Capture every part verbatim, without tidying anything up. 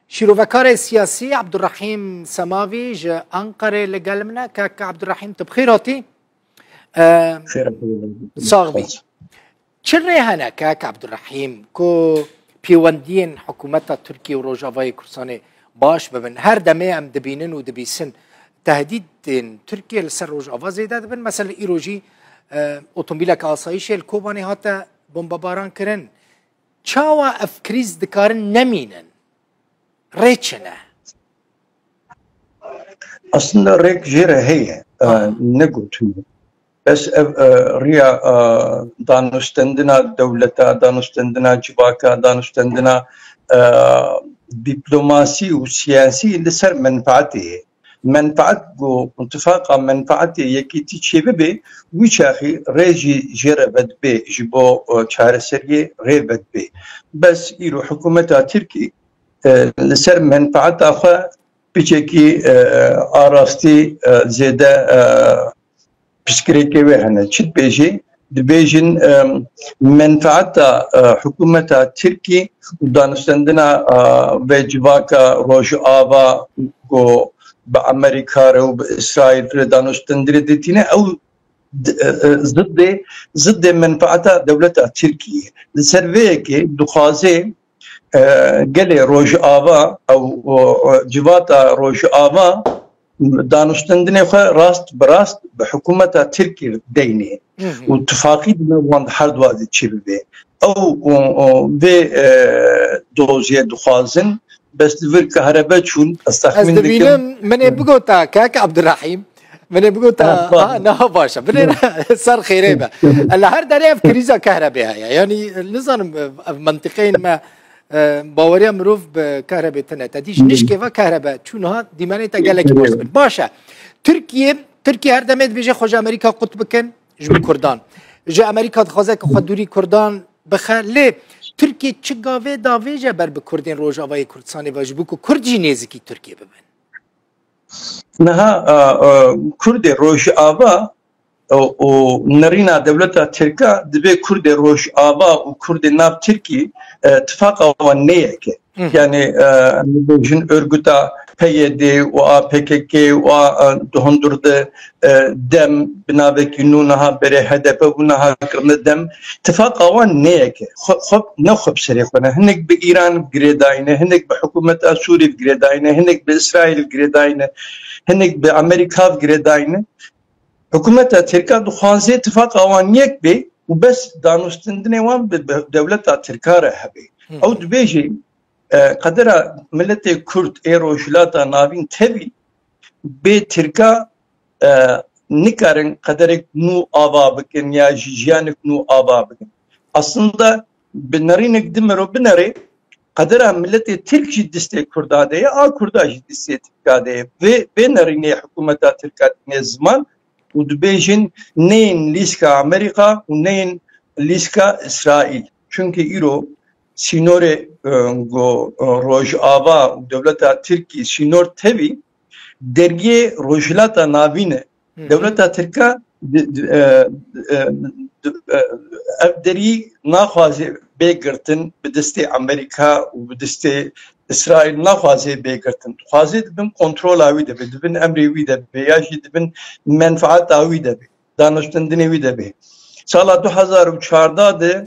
Şîrovekarê siyasî Abdurrahîm Semavî ji Anqerê li gel min e. Kak Abdurrahîm, tu bi xêr hatî. Ee, Xêr hatî. Sax bî. Çi rê hene, Kak Abdurrahîm, ku pêwendiyên hikûmeta Tirkiye û Rojavayê Kurdistanê baş bibin? Her demê em dibînin û dibîsin tehdîdên Tirkiye li ser Rojava zêde dibin. Mesela îro jî, e, otomobîleke asayîşê li Kobanê hate bombebaran kirin. Çawa ev krîz dikarin nemînin? Rê çi ne? Aslında rêk jê re heye, e, Aha. negotin. Bes ev, e, riya, e, danûstendina dewleta, danûstendina civaka, danûstendina, e, dîplomasî û siyasî li ser menfaetê ye. Menfaet ku, tifaqa menfaetê yekîtî çêbibe, wî çaxî rê jî jê re vedibê, ji bo, e, çareseriyê rê vedibê. Bes îro hikûmeta Tirkî, e, li ser menfaeta xwe piçekî, e, arastî, e, zêde, e, pirsgirêkê wê hene. Çi dibêjî? Dibêjin, e, menfaeta, e, hikûmeta Tirkî û danûstendina, e, vê civaka Rojava ku bi Amerîka re û bi Îsraîl re danûstendinê ditîne, ew d-, e, e, ziddê, ziddê menfaeta dewleta Tirkî ye. Li ser vê yekê dixwaze, e, gelê Rojava ew, o, o, civata Rojava danûstendinê xwe rast bi rast bi hikûmeta Tirkî deynê. Hı hı. Û tifaqî di nav wan her duwa de çêbibe. Ew, o, o, vê, e, doziyê dixwazin, bes li vir kahrebe çûn, ez Ez texmîn dikim. dibînim, min ê bigota, kak Abdurrahîm, min ê bigota, Ha, ha, niha baş e. Binêre ser xêrê be. Li her derê ev krîza kahrebê heye. Yanî, nizanim, ev mentiqeyên me, e, baweriya mirov bi kahrebê tune. Te dî ji nişkê ve kahrebe çû niha dîmenê te gelekî baş dibin. Baş e. Tirkiye, Tirkiye her demê dibêje xwe ji Amerîka qut bikin, ji bo Kurdan. Ji Amerîka dixwaze ku xwe dûrî Kurdan bixe. Lê Tirkiye çi gavê davêje ber bi Kurdên Rojavayê Kurdistanê ve ji bo ku Kurd jî nêzikî Tirkiye bibin? Niha, e, e, Kurdê Rojava, e, û nerîna dewleta Tirka divê Kurdê Rojava û Kurdê nav Tirkî, e, tifaqa wan neyeke. Hı. Yani, e, em bêjin örgüta P Y D û a P K K û a, e, di hundir de, e, dem, bi navekî nû niha berê H D P bû, niha kirine dem. Tifaqa wan neyeke. Xwe, xwe, ne xwe bi serê xwe ne. Hinek bi Îran girêdayî ne, hinek bi hikûmeta Sûrî girêdayî ne, hinek bi Îsraîl girêdayî ne, hinek bi Amerîka girêdayî ne. Hikûmeta Tirka dixwaze tifaqa wan yek bê û bes danûstendinê wan bi, bi dewleta Tirka re hebe. Hı. Ew dibêje, e, qedera miletê Kurd ê Rojhilata Navîn tevî bê Tirka, e, nikarin qederek nû ava bikin ya jî jiyanek nû ava bikin. Aslında bi nerînek di miro binere, qedera miletê Tirk jî distê Kurda de ye, a Kurda jî distê Tirka de ye. Vê, vê nerînê hikûmeta Tirka tîne ziman û dibêjin neyên lîska Amerîka û neyên lîska Îsraîl. Çunkî îro sînorê, e, go, e, Rojava û dewleta Tirkî sînor tevî dergiyê Rojhilata Navîn e. Hı hı. Dewleta Tirka di, di, e, e, di, e, ev derî naxwaze bê girtin bi destê Amerîka û bi destê Îsraîl naxwaze bê girtin. Dixwaze di bin kontrola wî de be, di bin emrê wî de be ya jî di bin menfaeta wî de be, danûstendinê wî de be. Sala du hezar û çardeh de,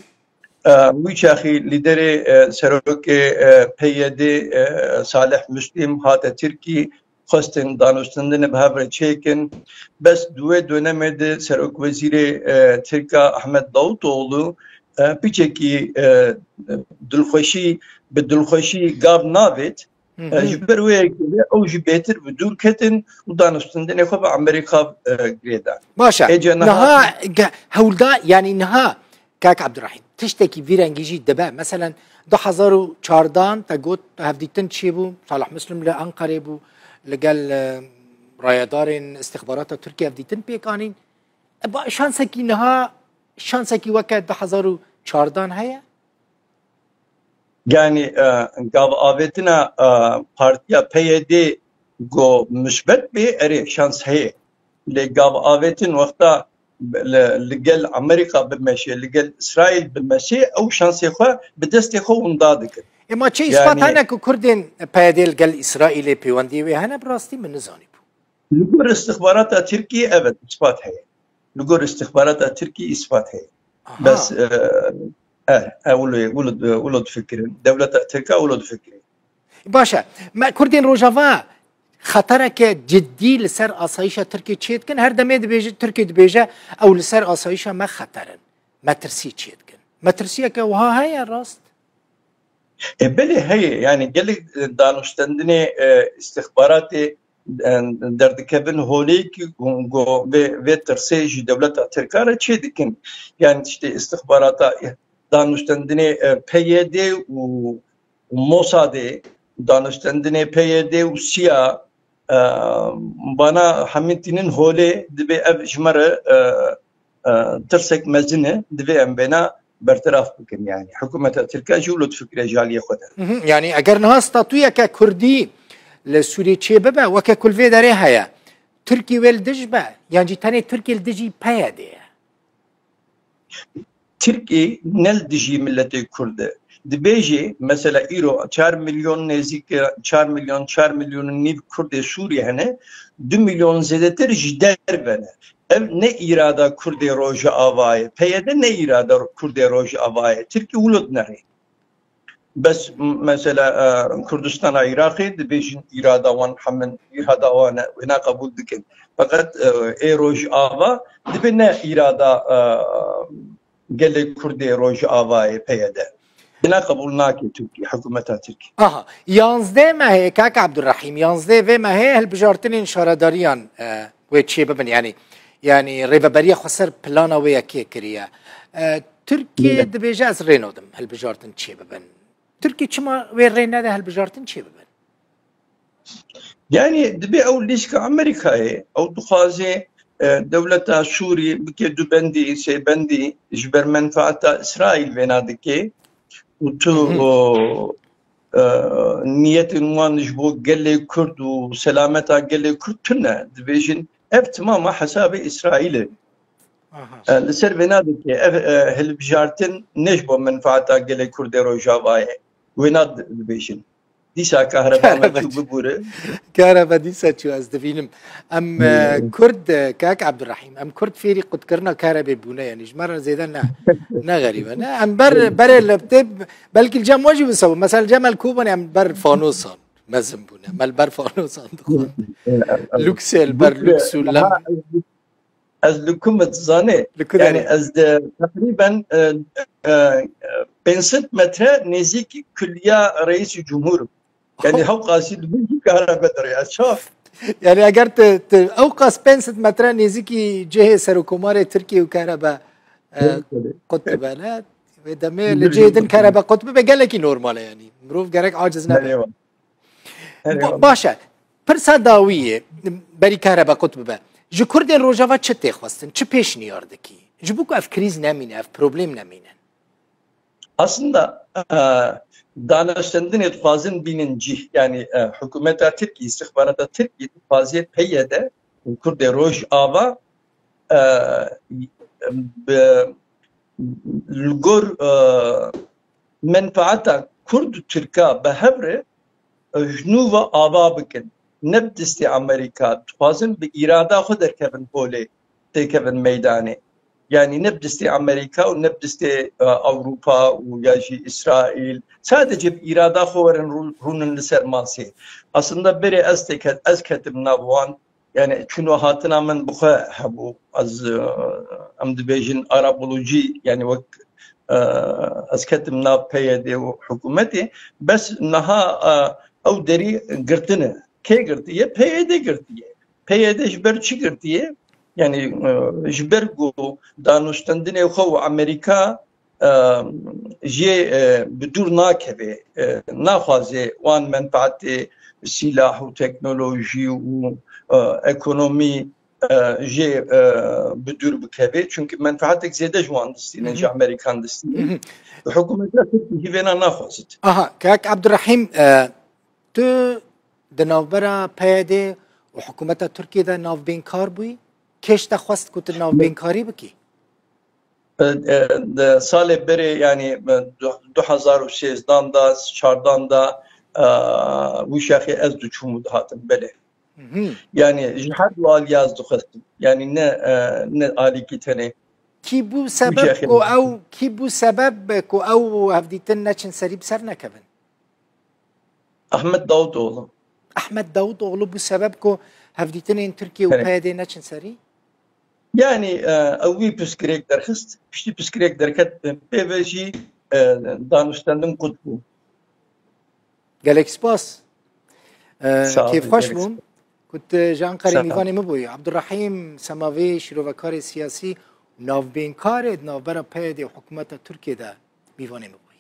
e, wî çaxî lîderê, e, serokê, e, P Y D, e, Salih Muslim hate Tirkî, xwestin danûstendinê bi hev re çêkin. Bes di wê dönemê de serokwezîrê, e, Tirka Ahmet Davutoğlu, e, piçekî, e, dilxweşî, bi dilxweşî gav navêt. Hı hı. E, ji ber wê yekê de ew jî bêtir bi dûr ketin û danûstendinê xwe bi Amerîka, e, girêdan. Baş e. Êca niha Niha ge-, hewlda, yanî niha Kak Abdurrahîm, tiştekî vî rengî jî dibe. Meselen, du hezar û çardeh te got hevdîtin çêbû, Salih Muslim li Anqerê bû, li gel, e, rayedarên îstixbarata Tirkiye hevdîtin pêk anîn. E, ba, şansekî niha, şansekî weke du hezar û çardeh heye? Yanî, e, gav avêtina, e, partiya P Y D go misbet bê, erê, şans heye. Lê gav avêtin wexta li, li gel Amerîka bimeşe, li gel Îsraîl bimeşe, ew şansê xwe bi destê xwe winda dikin. Ema çi îspat Yani hene ku Kurdên P Y D li gel Îsraîlê pêwendiyê wê hene, bi rastî min nizanîbû. Li gor istixbarata Tirkiyê evet îspat heye. Li gor istixbarata Tirkiyê îspat heye. Aha. Bes, e, e, e, wilo, wilo, wilo difikirin. Dewleta Tirka wilo difikirin. Baş e. Me Kurdên Rojava xetereke cidî li ser asayîşa Tirkiyê çêdikin. Her demê dibêje, Tirkiye dibêje, ew li ser asayîşa me xeter in. Metirsî çêdikin. Metirsiyeke wiha heye rast? E, belê heye. Yani gelek, e, danûstendinê, e, istixbaratê, e, derdikevin holê ki go-, go-, vê, vê tirsê ji dewleta Tirka re çêdikin. Yani işte istixbarata, e, danûstendinê, e, P Y D û, û Mossadê, danûstendinê P Y D û siya, e, bana hemî tînin holê, dibê ev ji me re, e, e, tirsek mezin e, divê em bêna berteraf bikin. Yani hikûmeta Tirka jî wilo difikire ji aliyê xwe de. Mhm. Yani eger niha statuyeke Kurdî li Sûriyê çê bibe, weke ku li vê derê heye, Tirkî wê li dij be, yan jî tenê Tirkî li dijî P Y D ye? Tirkî ne li dijî miletê Kurd e. Dibêjê, mesela îro çar milyon nêzîk, çar milyon, çar milyon û nîv Kurdê Sûrî hene, du milyon zêdetir ji derve ne. Ev ne îrada Kurdê Rojava ye. P Y D ne îrada Kurdê Rojava ye. Tirkî wilo dinerê. Bes m-, mesela, e, Kurdistana Iraqê dibêjin îrada wan hemin îrada wan e, wêna qebûl dikin. Feqet, e, ê Rojava dibê ne îrada, e, gelê Kurdê Rojavayê P Y D. Wêna qebûl nake Tirkî, hikûmeta Tirkî. Aha, yanzdeh mehê, kak Abdurrahîm, yanzdeh vê mehê hilbijartinên şaredariyan, e, wê çê bibin, yani, yani rêveberiya xweser plana wê yekê kiriye. E, Tirkiye Evet. dibêje ez rê nadim hilbijartin çê bibin. Tirkî çima wê rê nede hilbijartin çê bibin? Yani dibê ew lîstika Amerîkayê, ew dixwaze, e, dewleta Sûrî bike du bendî, sê bendî, ji ber menfaeta Îsraîl vêna dike û tu, Hı hı. o, e, niyetên wan ji bo gelê Kurd û selameta gelê Kurd tune. Dibêjin ev timama hesabê Îsraîl e. Aha. E, li ser vêna dike, ev, e, hilbijartin ne ji bo menfaeta gelê Kurdê Rojavayê. Wêna di-, dibêjin. Dîsa kahreba me Kahreba çû çû. bibûre. Kahreba dîsa çû, ez dibînim. Em, e, Hı. Kurd, e, kak Abdurrahîm, em Kurd fêrî qutkirina karebê bûne, yani ji me re zêde ne, ne xerîbe, ne? Em ber, berê li tê, belkî li cem we jî wisa bû. Mesela li cem el Kobanê em ber fanosan mezin bûne. Me li ber fanosan dixwar. Lûksê li ber Lûksê, lûks û lem. Aha, ez li ku me dizane? Li ku Yani derê? ez de teqrîben, e, e, pênc sed metre nêzîkî kuliya Reîsî Cumhur im. Yani hewqasî li min jî kahrebe derê. Ez çav. Yani eger tu, tu ewqas pênc sed metre nêzîkî cihê Serokkomarê Tirkiye û kahrebe, e, Belê, belê. qut bibe, ne? Wê demê li Belê. cihê din kahrebe qut bibe, gelekî normal e yani. Mirov gerek aciz nebe. Belê. Ba-, Eyvallah. baş e. Pirsa dawiyê, berî kahrebe qut bibe. Ji Kurdên Rojava çi tê xwestin? Çi pêşniyar dikî? Ji bo ku ev krîz nemîne, ev problem nemîne? Aslında, e, danûstendinê dixwazin bînin cih. Yani, e, hikûmeta Tirkî, istixbarata Tirkî dixwaze P Y D û Kurdê Rojava, e, bi, li gor, e, menfaeta Kurd û Tirka bi hev re, e, ji nû ve ava bikin. Ne bi destê Amerîka. Dixwazin bi îrada xwe derkevin holê, têkevin meydanê. Yani ne bi destê Amerîka û ne bi destê, e, Ewropa û ya jî Îsraîl. Sadece bi îrada xwe werin rû-, rûnin li ser masê. Aslında berê ez têket-, ez ketim nav wan. Yani çûn û hatina min bi xwe hebû. Ez, e, em dibêjin Arabolojî, yani wek, e, ez ketim nav P Y D û hikûmetê. Bes niha, e, ew derî girtine. Kê girtiye? P Y D girtiye. P Y D ji ber çi girtiye? Yani, e, ji ber ku danûstendinê xwe û Amerîka, e, jê, e, bi dûr nakeve, e, naxwaze wan menfaatê sîlah û teknolojî û, e, ekonomî, e, jê, e, bi dûr bikeve. Çunkî menfaatek zêde ji wan distîne, Hı hı. ji Amerîkan distîne. Hı hı. Hikûmeta Tirkî jî vêna naxwazit. Aha, kak Abdurrahîm, e, tu di navbera P Y D û hikûmeta Tirkiyê de navbênkar bûyî? Kêş te xwest ku tu navbênkarî bikî? E, e, de salê berê, yani, e, du-, du hezar û sêzdan da, çardan da, e, wî şexê ez diçûm û dihatim, belê. Mhm. Yani, ji her du aliyê ez dixwestim. Yani, ne, e, ne alîkî tenê. Kî bû sebeb Wî şexê ku ew, kî bû sebeb ku ew hevdîtin neçin serî bi ser nekevin? Ahmet Davutoğlu. Ahmet Davutoğlu bû sebeb ku hevdîtinên Tirkiye û Evet. P Y D neçin serî? Yani, e, ew wî pirsgirêk derxist, piştî pirsgirêk derket, e, pê ve jî, e, danûstendin qut bû. Gelek spas. E, Sağ olun, kêfxweş gelek bûm ku tu ji Ankarê Sağ ol. mîvanê min bûyî. Abdurrahîm Semavê, şîrovekarê siyasî, navbênkarê di navbera P Y D û hikûmeta Tirkiye de mîvanê min bû.